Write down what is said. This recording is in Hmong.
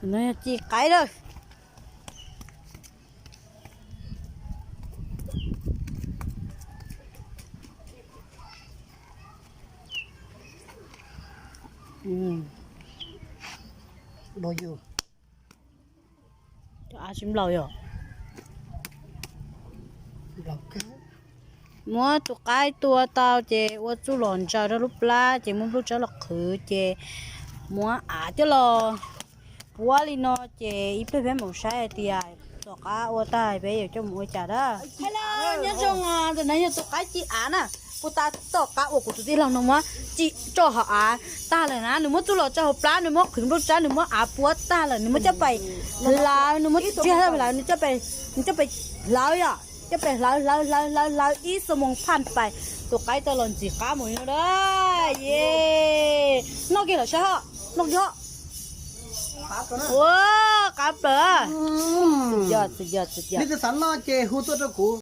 Ci qaib lawm. Av tsis nplaum yom. Muab tus qaib tua tau ces ua txuj lom ntsaws rau lub plab ces muab nplooj tsawb los qhwv ces muab av coj los puab li no ces ib pliag peb mus saib hais tias tom qab ua tag peb yuav coj mus ua cas dab. Nyob zoo, ntawm no yog tus qaib ci av na. Puag ta tom qab uas kuv tus tij laug no muab ci tso hauv av tag lawm na, nws muab txuj lom tso hauv plab, nws muab qhwv nplooj tsawb, nws muab av puab tag lawm, nws muab coj pais hlawv, nws muab tsis hlawv, nws coj pais hlawv yom, coj pais hlawv hlawv hlawv hlawv hlawv ib xuab moos phaj pais, tus qaib tau los ntxim qab mus li no da. Ye, noj kiag lawm saib hos, noj kiag hos. Ua, qab plaws. Txim yog txim yog txim yog. Neb twb xav noj ces hu tuaj rau kuv.